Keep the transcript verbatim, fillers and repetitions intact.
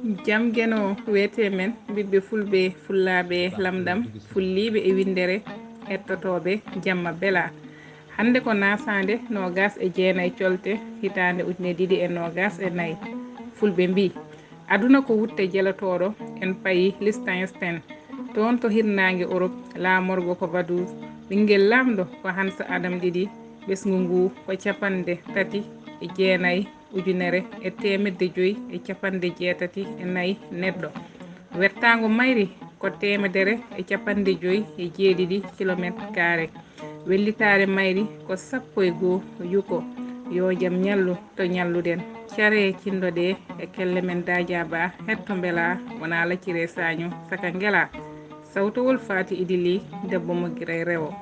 Jam Geno wiyetee men, ɓiɓɓe fulɓe, fullaaɓe lamɗam, fulliiɓe e winndere, hettotooɓe jamma belaa. Hannde ko nasaande noogas e jeenayi colte hitaande ujine ɗiɗi e noogas e nayi. Fulɓe mbii, aduna ko wutte jelotooɗo, en payi Liechtenstein. Toon to hirnaange Europe, laamorgo ko Vaduz, ɓinngel laamɗo ko Hans Adam ɗiɗi, ɓesngu ngu ko capanɗe tati e jeenayi ujunere e teemedde joyi e capanɗe jeetati e nayi neɗɗo. Wertaango mayri ko teemedere e capanɗe joyi e jeeɗiɗi kilometre carré. Wellitaare mayri ko sappo e goo yuko. Yo jam ñallu to ñalluɗen. Care cinndo ɗee e kelle men Daajaaba, hetto mbelaa, wonaa laccire saaño saka ngelaa. Sawtowol Faati Idili, debbo mo Giray rewo.